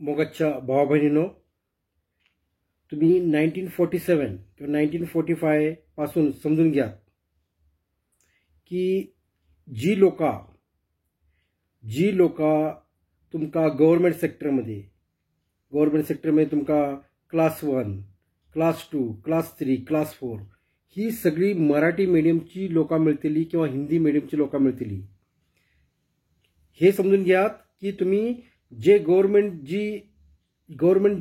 मोगाच्या भावा भयणीनो, तुम्ही 1947 किंवा 1945 पासून समजून घ्या की जी लोकां तुमकां गव्हर्मेंट सेक्टरमध्ये तुमकां क्लास 1, क्लास 2, क्लास 3, क्लास 4 ही सगळी मराठी मिडियमची लोकां मेळटली किंवा हिंदी मिडियमची लोकां मेळटली. हे समजून घेयात की तुम्ही जे गव्हर्मेंट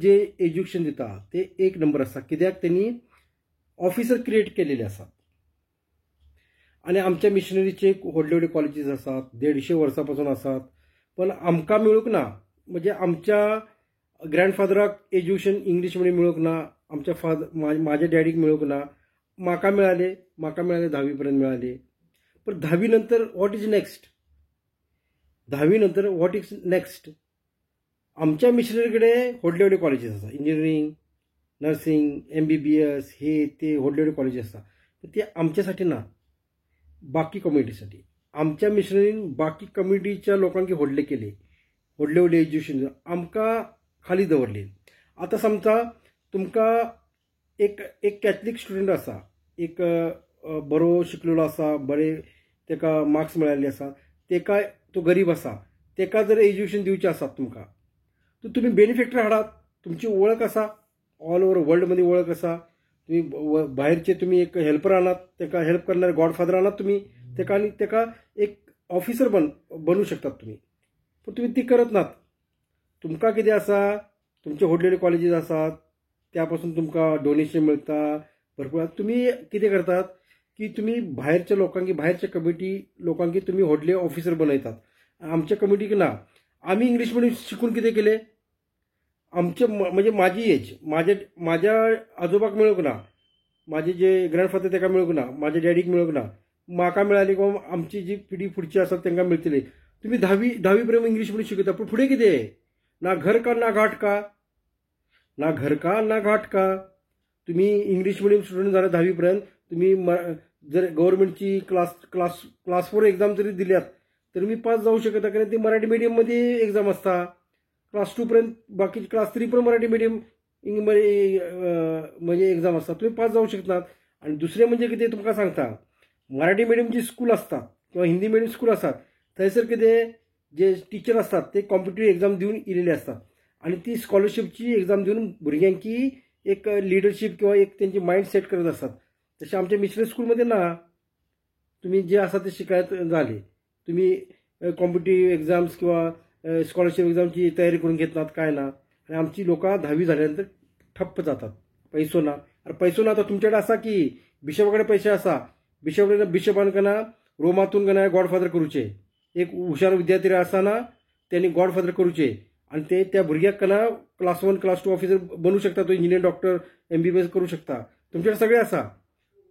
जे एज्युकेशन दिता ते एक नंबर आसा, कित्याक तेणी ऑफिसर क्रिएट केलेले आसात. आनी आमच्या मिशनरीचे व्हडले व्हडले कॉलेजीस आसात, 150 वर्सां पासून आसात, पण आमकां मेळूंक ना. म्हणजे आमच्या ग्रँडफादराक एज्युकेशन इंग्लीश मिडियम मेळूंक ना, आमच्या म्हाज्या डॅडीक मेळूंक ना, म्हाका मेळाले धावी पर्यंत मेळाले. पण धावी नंतर what is next? धावी नंतर what is next? आमच्या मिशनरी कडेन व्हडले व्हडले कॉलेजीस आसा, इंजिनियरींग, नर्सिंग, MBBS, हे ते व्हडले व्हडले कॉलेजीस आसा, पण ते आमच्यासाठी ना, बाकी कम्युनिटीसाठी. आमच्या मिशनरीन बाकी कम्युनिटीच्या लोकांक व्हडले केले, व्हडले व्हडले एज्युकेशन आमकां खाली दवरले. आतां समजा तुमकां एक एक कॅथलीक स्टुडंट आसा, एक बरो शिकलेलो आसा, बरे तेका मार्क्स मेळिल्ले आसा, तेका तो गरीब आसा, तेका जर एज्युकेशन दिवचें आसा तुमकां, तर तुमी बेनिफेक्टर हाडात. तुमची वळख आसा, ऑल ओवर वर्ल्डमध्ये वळख आसा, तुमी भायरचे तुमी एक हेल्पर आनात, तेका हेल्प करणारे गॉडफादर आनात तुमी तेका, आनी तेका एक ऑफिसर बनू शकतात तुमी. पण तुमी ती करत नात. तुमकां कितें आसा, तुमचे व्हडले व्हडले कॉलेजीस आसात, त्या पासून तुमकां डोनेशन मेळटा भरपूर. तुमी कितें करतात की तुमी भायरच्या लोकांक, भायरच्या कम्युनिटी लोकांक तुमी व्हडले ऑफिसर बनयतात, आमच्या कम्युनिटीक ना. आमी इंग्लीश मिडियम शिकून कितें केलें? आमचे म्हणजे म्हाजी एज, म्हाज्या आजोबाक मेळूंक ना, म्हाजे जे ग्रँडफादर तेका मेळूंक ना, म्हाज्या डॅडीक मेळूंक ना, म्हाका मेळाली किंवा आमची जी पिढी फुडची आसा तांकां मेळटली. तुमी धावी पर्यंत इंग्लीश मिडियम शिकयता, पूण फुडें कितें? ना घर का ना घाट का, ना घर का ना घाट का. तुमी इंग्लीश मिडियम स्टुडंट जाले धावी पर्यंत, तुमी जर गव्हर्मेंटची क्लास क्लास क्लास 4 एक्झाम जरी दिल्यात तर मी पास जाऊ शकता, कारण ती मराठी मिडियममध्ये एक्झाम असता. क्लास 2 पर्यंत, बाकी क्लास 3 पर्यंत मराठी मिडियम म्हणजे एक्झाम असतात, तुम्ही पास जाऊ शकतात. आणि दुसरे म्हणजे कितें तुमकां सांगता, मराठी मिडियमची स्कूल असतात किंवा हिंदी मिडियम स्कूल असतात, थंयसर कितें जे टिचर असतात ते कॉम्पिटिव्ह एक्झाम दिवन इलेले असतात, आणि ती स्कॉलरशिपची एक्झाम दिवन भुरग्यांकी एक लिडरशीप किंवा एक त्यांची मायंड सेट करत असतात. तशें आमच्या मिशनरी स्कूलमध्ये ना, तुम्ही जे आसा ते शिकायत झाले, तुम्ही कॉम्पिटिव्ह एक्झाम्स किंवा स्कॉलरशीप एक्झामची तयारी करून घेत नात, काय ना. आणि आमची लोकां धावी झाल्यानंतर ठप्प जातात, पैसो ना. अरे पैसो ना तर तुमच्याकडे असा की बिशपाकडे पैसे आसा, बिशपाकडे बिशपान कना रोमातून कना गॉडफादर करूचे, एक हुशार विद्यार्थी आसतना त्यांनी गॉडफादर करूचे, आणि ते त्या भुरग्याक कना क्लास 1 क्लास 2 ऑफिसर बनू शकता, तो इंजिनियर, डॉक्टर, MBBS करू शकता. तुमच्याकडे सगळे आसा,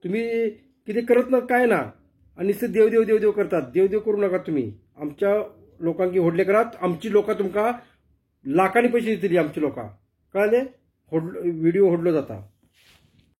तुम्ही कितें करत ना काय ना, आणि नुसते देव देव देव देव करतात. देव देव करू नका तुम्ही, आमच्या लोकांकी व्हडले करात, आमची लोकां तुमकां लाखांनी पैसे दितली, आमची लोकां. कळ्ळें? व्हिडिओ व्हडलो जाता.